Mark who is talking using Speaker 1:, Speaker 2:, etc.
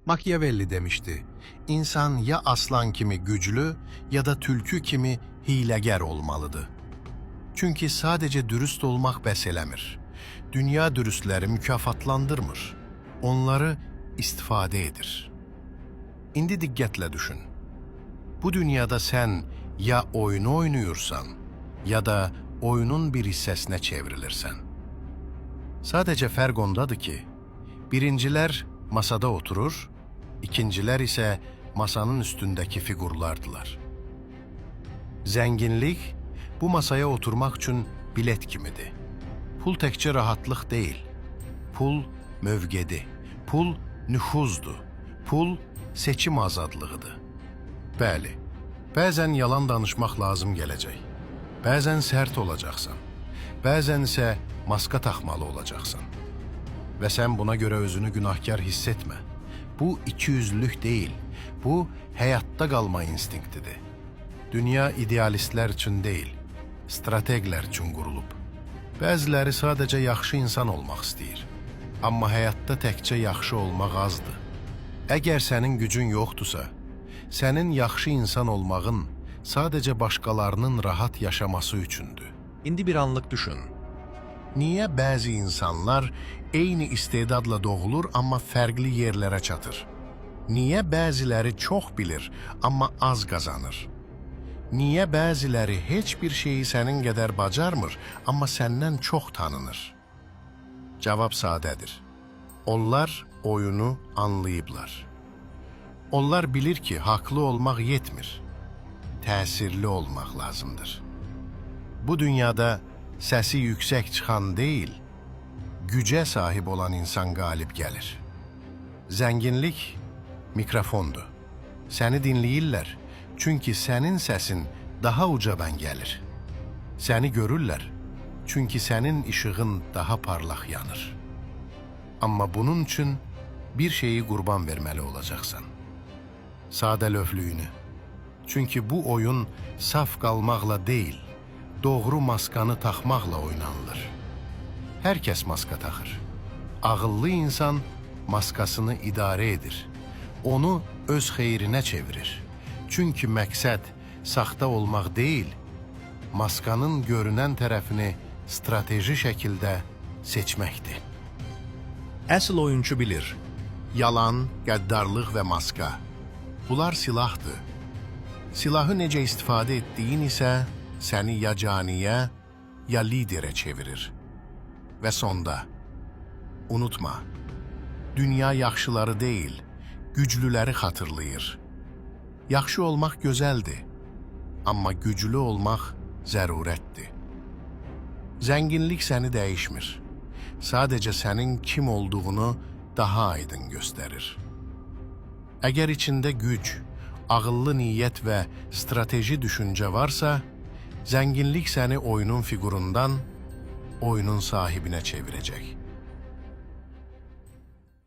Speaker 1: Machiavelli demişti.
Speaker 2: İnsan ya aslan kimi güclü ya da tülkü kimi hileger olmalıdır. Çünkü sadece dürüst olmak bəs eləmir. Dünya dürüstləri mükafatlandırmır. Onları istifadə edir. İndi diqqətlə düşün. Bu dünyada sən ya oyunu oynayırsan ya da oyunun bir hissəsinə çevrilirsən. Sadəcə fərq ondadır ki, birincilər masada oturur, ikincilər isə masanın üstündəki fiqurlardılar. Zənginlik bu masaya oturmaq üçün bilet kimidir. Pul təkcə rahatlıq deyil. Pul mövqedir. Pul nüfuzdur. Pul seçim azadlığıdır. Bəli, bəzən yalan danışmaq lazım gələcək. Bəzən sərt olacaqsan. Bəzən isə maska taxmalı olacaqsan. Və sən buna görə özünü günahkar hiss etmə. Bu ikiyüzlülük deyil. Bu həyatda qalma instinktidir. Dünya idealistlər üçün deyil, strateqlər üçün qurulub. Bəziləri sadəcə yaxşı insan olmaq istəyir. Amma həyatda təkcə yaxşı olmaq azdır. Əgər sənin gücün yoxdursa, sənin yaxşı insan olmağın sadəcə başqalarının rahat yaşaması üçündür.
Speaker 1: İndi bir anlık düşün.
Speaker 2: Niyə bəzi insanlar eyni istedadla doğulur amma fərqli yerlərə çatır? Niyə bəziləri çox bilir amma az qazanır? Niyə bəziləri heç bir şeyi sənin qədər bacarmır amma səndən çox tanınır? Cavab sadədir. Onlar oyunu anlayıblar. Onlar bilir ki, haqlı olmaq yetmir. Təsirli olmaq lazımdır. Bu dünyada səsi yüksək çıxan deyil, gücə sahib olan insan qalib gəlir. Zənginlik mikrofondur. Səni dinləyirlər, çünki sənin səsin daha ucadan gəlir. Səni görürlər, çünki sənin işığın daha parlaq yanır. Amma bunun üçün bir şeyi qurban verməli olacaqsan. Sadəlövhlüyünü. Çünki bu oyun saf qalmaqla deyil, doğru maskanı taxmaqla oynanılır. Hər kəs maska taxır. Ağıllı insan maskasını idarə edir. Onu öz xeyrinə çevirir. Çünki məqsəd saxta olmaq deyil, maskanın görünən tərəfini strateji şəkildə seçməkdir. Əsl oyunçu bilir. Yalan, qəddarlıq və maska. Bunlar silahdır. Silahı necə istifadə etdiyin isə səni ya caniyə, ya liderə çevirir. Və sonda, unutma, dünya yaxşıları deyil, güclüləri xatırlayır. Yaxşı olmaq gözəldir, amma güclü olmaq zərurətdir. Zənginlik səni dəyişmir. Sadəcə sənin kim olduğunu daha aydın göstərir. Əgər içində güc, ağıllı niyyət və strateji düşüncə varsa, zənginlik səni oyunun fiqurundan oyunun sahibinə çevirəcək.